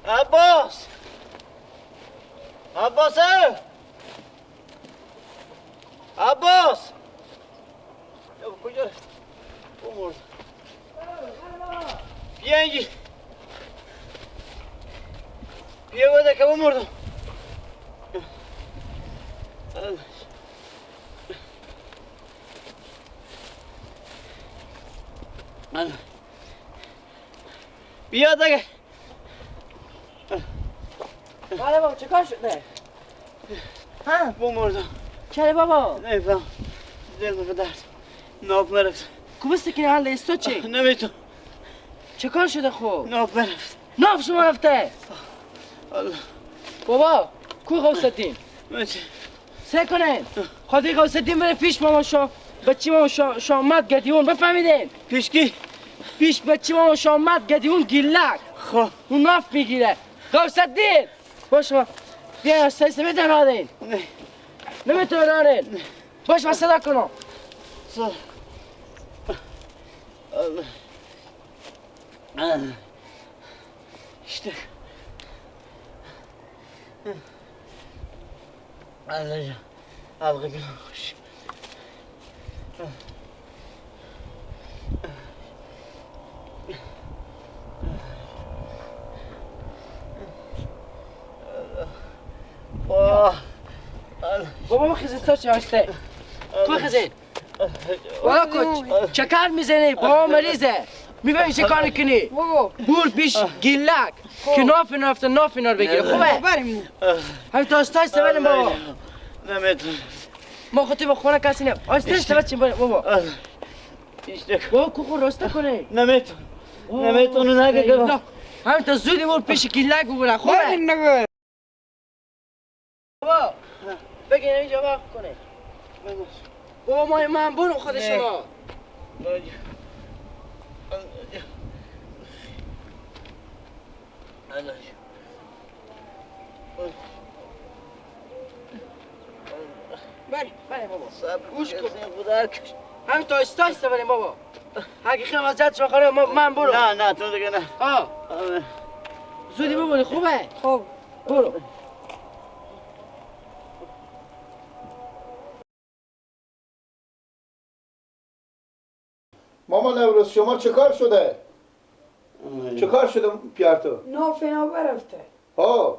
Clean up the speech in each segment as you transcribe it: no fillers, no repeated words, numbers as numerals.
عباس، عباس، عباس، کجا رفت؟ بمرد. بیا اینجا، بیا بوده که بمردم. بیا دیگه. بله بابا، چه کار شده؟ ها؟ بمردم. چرا بابا؟ نمیفهم، دلم به درد ناف مرفت. کوبسته که حال استو چی؟ نمیتون. چه کار شده خب؟ ناف مرفت. ناف شما رفته؟ الله. بابا کو غوث‌الدین؟ سه کنین خاطر غوث‌الدین بره پیش ماما شا بچی ماما شامت گدیون، بفهمیدین؟ پیش کی؟ پیش بچی ماما شامت گدیون گیلک. خب اون ناف میگیره. غوث‌الدین باش بیا استایسته میتون رادین؟ نه نمیتون رادین؟ باش من صدا کنم. الله. İşte. Allah algı hoş. بابا خزین سر چه هسته؟ تو خزین. بابا چکار میزنی؟ بابا مریضه. میفهمی چه کار میکنی؟ بور پیش گیلک که ناف نافته ناف اینا رو بگیره. خوبه؟ بریم. همین تا آستا بریم بابا. نمیتونم. ما خودت با خونه کسی نه. آستا آستا بچیم بابا. بابا کوخو راسته کنه. نمیتونم. نمیتونم نگه. همین تا زودی بور پیش گیلک ببره. خوبه؟ بابا بگین اینجا وقت کنه. بابا ما من برو خود شما. بله بله بابا. گوش کن. همین تا آستا آستا بریم بابا. اگه خیلی وضعیت شما خرابه من برو. نه نه تو دیگه نه. آه زودی ببری خوبه؟ خوب برو. مامان نوروز شما چه کار شده؟ چه کار شده پیارتو؟ ناف اینا برفته. آه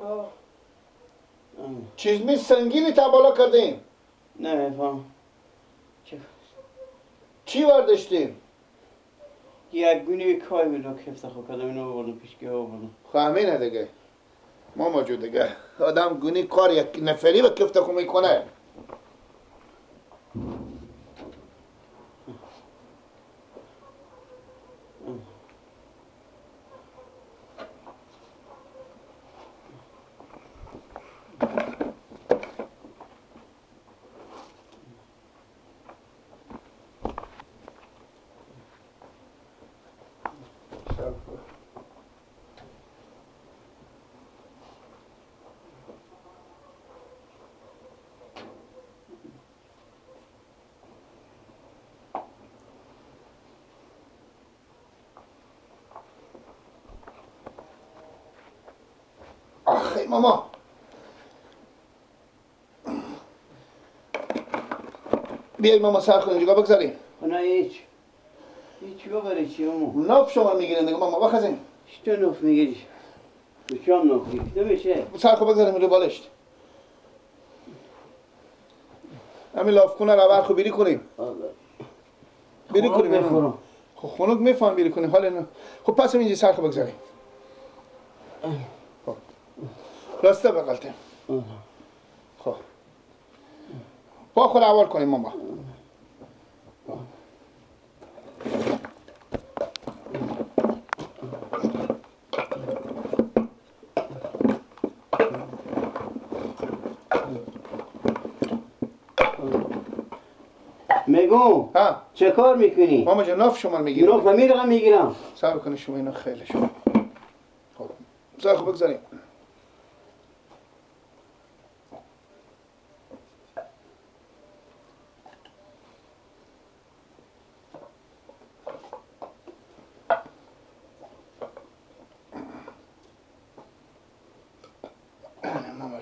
چیز می سنگینی تا بالا کردیم. نمیفهم. چی ورداشتیم؟ یک گونه کای میدو کفت خو کردم اینو بردم پیش که آوردم. خب همینه دیگه. ماما جو دیگه آدم گونی کار یک نفری به کفت خو میکنه. آخه ماما بیای ماما سر خونه اینجا بگذاریم. نه هیچ هیچ ببری چی ماما؟ ناف شما میگیرن دیگه ماما بخزین. چطور ناف میگیری؟ تو چام ناف میگیری نمیشه. سر خو بگذاریم رو بالشت. همین لاف خونه رو برخو بیری کنیم. بیری کنیم. خب خنک میفهم بیری کنیم حال نه. خب پس اینجا سر خو بگذاریم. راسته بغلتیم. خب با خود اول کنیم ماما. میگم چه کار میکنی؟ ماما جان ناف شما میگیرم. ناف میرم میگیرم. صبر کنید شما اینا خیلی شما. خب سر خود بگذاریم.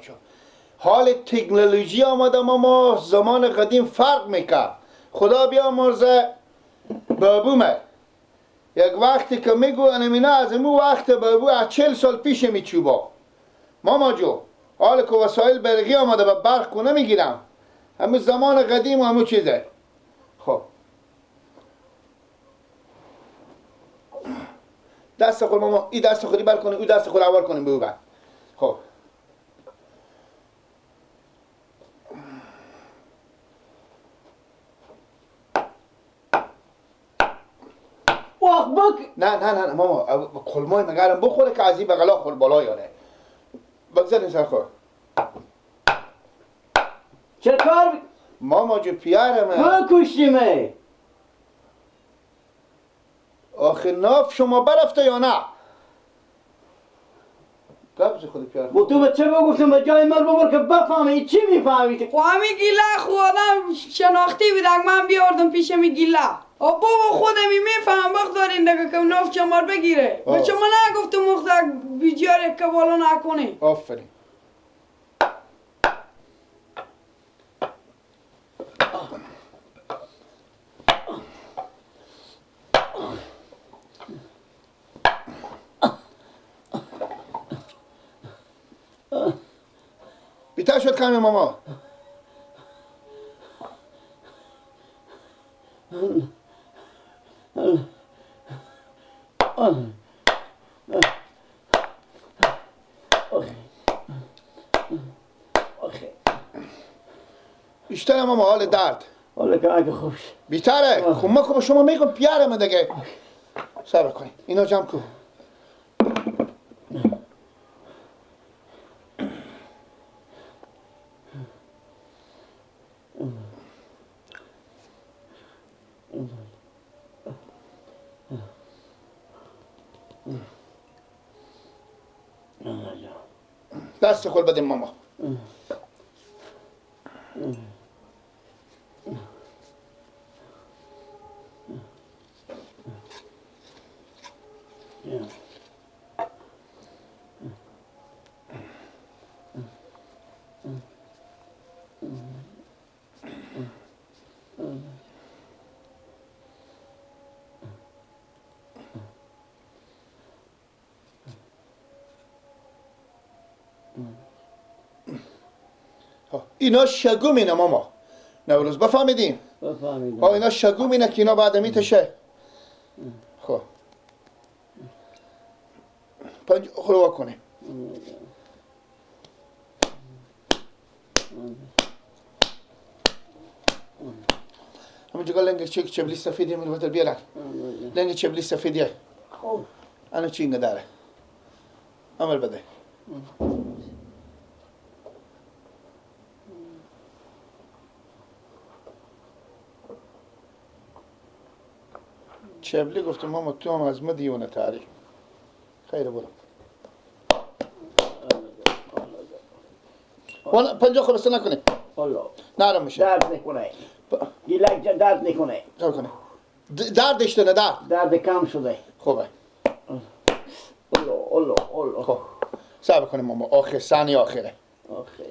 جو، حال تکنولوژی آمده ماما، زمان قدیم فرق میکرد. خدا بیامرزه بابومه، یک وقتی که میگو انمینا از امو وقت بابو از 40 سال پیش میچوبا ماما جو. حال که وسایل برقی آمده به برق کنه میگیرم، همون زمان قدیم و همون چیزه. خب دست خود ماما، این دست خودی بر کنی، او دست خود اول کنیم به او بعد. خب نه نه نه ماما، کلمای مگرم بخوره که از این بغلا خور بالا یاره. بگذارین سر خور. چه کار ماما جو پیارمه بکشیمه. آخه ناف شما برفته یا نه؟ قبض خود پیار. با تو به چه بگفتم؟ به جای من ببر که بفهمی چی میفهمی. خب همین گیله خو آدم شناختی بود، من بیاردم پیش می گیله. بابا خودم میفهم بگذارین دیگه که ناف چمار بگیره. به شما نگفتم مخدک بیجاره که بالا نکنی. آفرین. بیتر شد کمی ماما. بیشتر ماما حال درد. حال که خوب بیتره. خب ما خب شما میگم پیارم دیگه. صبر کنید اینا جمع کن. دست خود بدیم ماما. اینا شگوم اینه ماما. نوروز بفهمیدیم؟ بفهمیدیم. اینا شگوم اینه که اینا بعد میتشه. خب پنج خلوه کنیم. همینجا لنگ چبلی سفیدیه میرو بیارن. لنگ چبلی سفیدیه. خب انا چی اینگه داره. عمل بده. چبلی گفتم ماما تو هم از ما دیونه تاری. خیر برو. والا پنجاه خلاصه نکنی. نرم میشه. درد نکنه. گیلک درد نکنه. کنه. دردش نه درد. درد کم شده. خوبه. اولو اولو اولو. خب. صبر کنیم ماما آخر ثانیه آخره. آخر.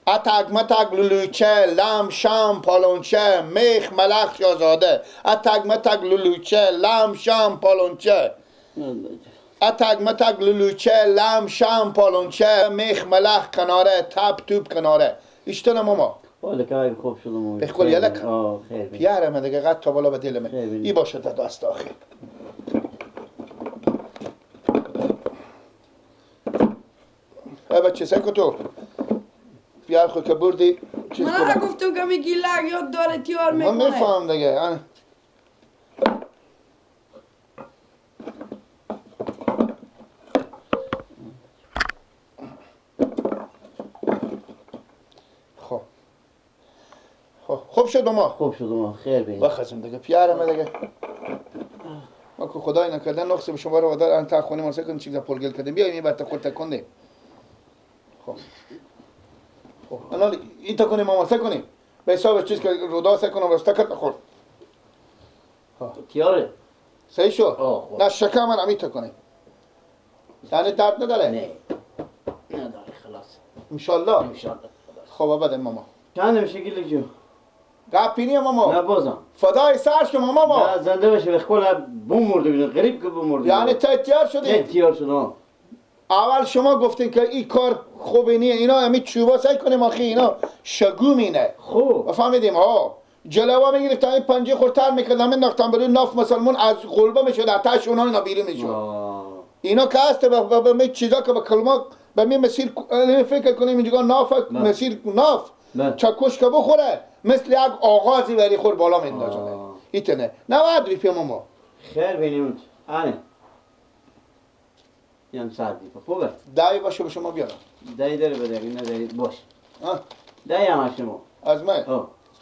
اتک متک لولوچه لم شام پالونچه میخ ملخ شاهزاده. اتک متک لولوچه لم شام پالونچه. اتک متک لولوچه لم شام پالونچه میخ ملخ کناره تپ توپ کناره. اشتنه ماما. والا که خوب شد ماما. بخول یلک. پیارم دیگه قد تا بالا به دلمه. ای باشه تا دست آخر. ای بچه سکو تو. بیار خود که بردی چیز کنم. من گفتم که میگی لگ یاد داره تیار میکنه. من میفهم دیگه. خب خب خوب شد ما. خوب شد ما خیر بین. بخزم دیگه پیارم دیگه. ما که خدای نکرده نقص به شما رو ودار انت خونه ما سکن چیز پرگل کردیم. بیایم این برت خود تکوندیم. خب الان این تا کنیم ماما سه کنیم به حساب چیز که رودا سه کنم واسه تکت خور. تیاره صحیح شد. نه شکم من امی تا کنیم. یعنی درد نداره؟ نه نداره خلاص. انشالله انشالله. خب بده ماما. چند میشه گیلک جو؟ گپی نیه ماما. نه بازم. فدای سر شما ماما. نه زنده باشه به خدا بمرده بودن، غریب که بمرده. یعنی تیار شدی؟ تیار شدم. اول شما گفتین که این کار خوبی نیه، اینا همین چوبا سعی کنیم آخی اینا شگومینه. خوب. فهمیدیم ها. جلوه میگرفت این پنجه خورتر میکرد همین نختم بروی ناف مسلمون از قلبه میشد آتش اونا اینا بیرون میشد. اینا که هست به چیزا که به کلمه به می مسیر فکر کنیم اینجا ناف مسیر ناف چکش که بخوره مثل یک آغازی ولی خور بالا میندازه. ایتنه 90 روپیه ماما. خیر بینیم. آره. یعنی 100 روپیه خوبه. دایی باشه به شما بیارم. دایی داره بده نه دایی باش. دایی هم شما. از من؟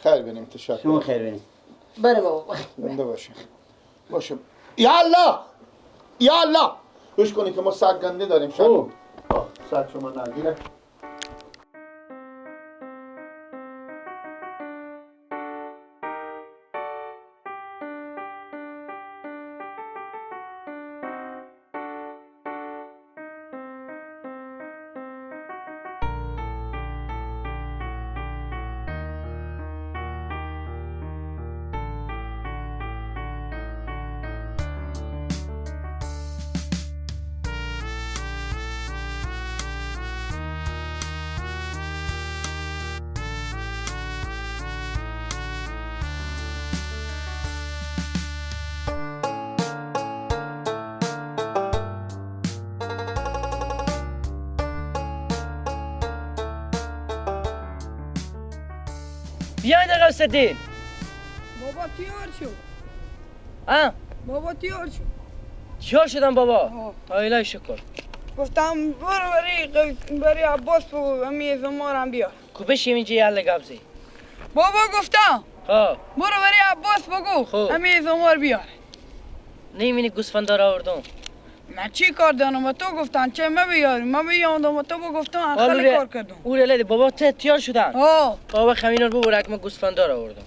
خیر بینیم تشکر. شما خیر بینیم. بله بابا. زنده باشه. باشه. یا الله. یا الله. گوش کنی که ما سگ گنده داریم. خوب. سگ شما نگیره. بیاین آقا صدیق. بابا تیار شد. ها؟ بابا تیار شد. تیار شدم بابا. الهی شکر. گفتم برو بری عباس بگو امی زمارم بیار. کو بشیم اینجا یاله گبزی. بابا گفتم. ها. برو بری عباس بگو امی زمار بیار. نمی‌بینی گوسفندار آوردم. من چی کار دارم؟ با تو گفتن چه ما بیاریم، ما بیاندم با تو گفتم خیلی کار کردم. اون بابا تیار شدن. ها. بابا خمینا رو ببر ما گوسفندار آوردم.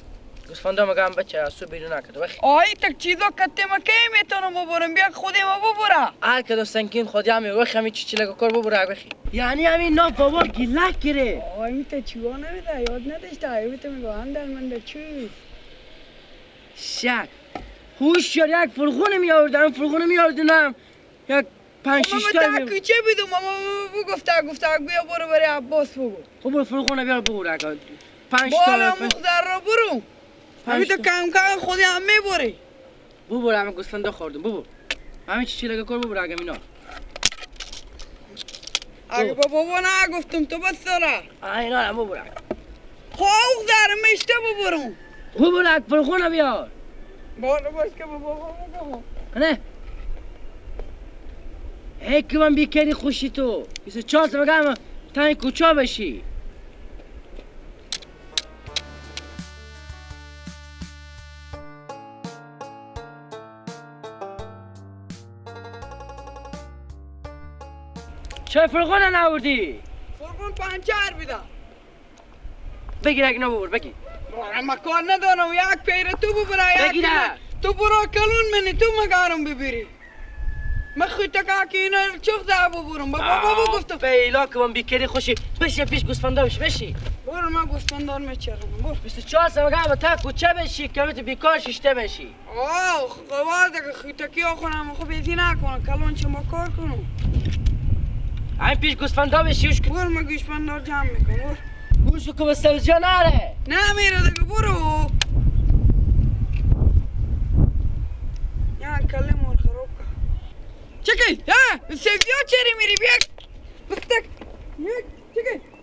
گوسفندار مگه هم بچه از سو بیرون نکرد. آی تک چیزا کته ما کی میتونم ببرم، بیا خودم ببرم. هر کدو سنگین خودی هم وخ همین چی چی کار ببر بخی. یعنی همین نا بابا گیلک گیره. آی میته چیوا نمیده یاد نداشته. آی میته میگه اندر من چی. شک. هوشیار یک فرغون می آوردم، فرغون می آوردم. یک 5 6 تا ماما کوچه بیدم ماما گفته بیا برو برای عباس بگو. خب برو فرغونه بیار بگو رکا 5 تا بالا مقدر رو برو. همین تو کم کم خودی هم میبری. ببر همه گوسفندا خوردم ببر. همین چی لگه کار ببر اگه اینا. اگه بابا نه گفتم تو بس داره. اینا هم ببر. خب در مشته ببرم. ببر فرغونه بیار. بالا باش که بابا بگو. نه هیچ من بیکاری خوشی تو 24 تا بگم تنگ کوچا بشی. چای فرغون ناوردی؟ فرغون پنچر بیدم. بگیر اگه نبور بگیر. من کار ندارم یک پیره تو ببره یک تو برو کلون منی تو مگارم ببری. من خودت که اینا چخ ده ببرم بابا بابا گفتم پیلا که من بیکری خوشی بشی پیش گوسفندا بشی برو من گوسفندار میچرم برو 24 ساعت مگه تا کوچه بشی که تو بیکار ششته بشی. آه خب دیگه خودکی آخونم خب بیزی نکنم کلون چه ما کار کنم همین پیش گوسفندا بشی. برو من گوسفندار جمع میکنم برو گوشو که به سبزیا نره نمیره دیگه برو. یا کله مور خراب کن. چکی ها سبزیا چری میری بیا بستک یک چکی.